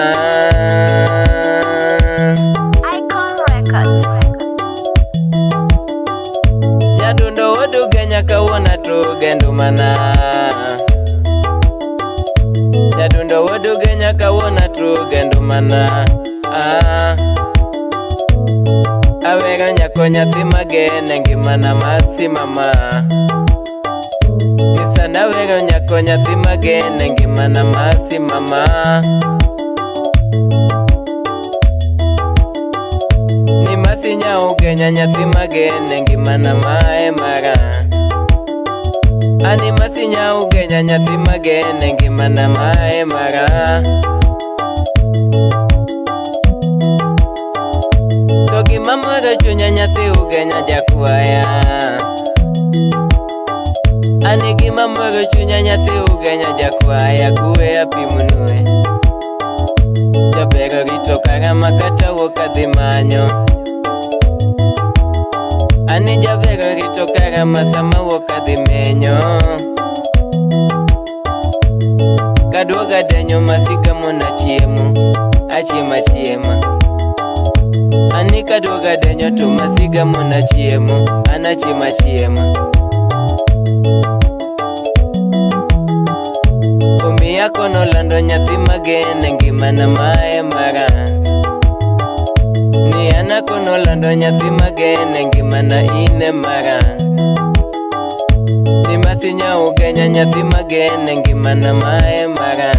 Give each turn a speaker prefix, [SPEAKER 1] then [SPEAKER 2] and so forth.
[SPEAKER 1] Ah.
[SPEAKER 2] Icon Records.
[SPEAKER 1] Nyadundo wuod Ugenya kawuono atuge ndumana. Nyadundo wuod Ugenya kawuono atuge ndumana. Ah. Awero nyako nyathi magene ngimana masi mama. Nisana awero nyako nyathi magene ngimana masi mama. Ni masi nya Ugenya nyathi magene ngimana mae mara. Ani masi nya Ugenya nyathi magene ngimana mae mara. To gima moro chunya nyathi Ugenya jakwaya. Ani gima moro chunya nyathi Ugenya jakwaya kue apimonue. Jaber orito kara makata wuok adhi manyo. Ani jaber orito kara sama wuok adhi menyo. Kaduogo adenyo masika mona chiemo, achiemo achiema. Ani kaduogo adenyo to masiga mona chiemo, an achiemo achiema. Omiya kono lando nyathi magene ngimana mae mara. Ni an akono lando nyathi magene ngimana ine mara. Ni masi nya Ugenya nyathi magene ngimana mae mara.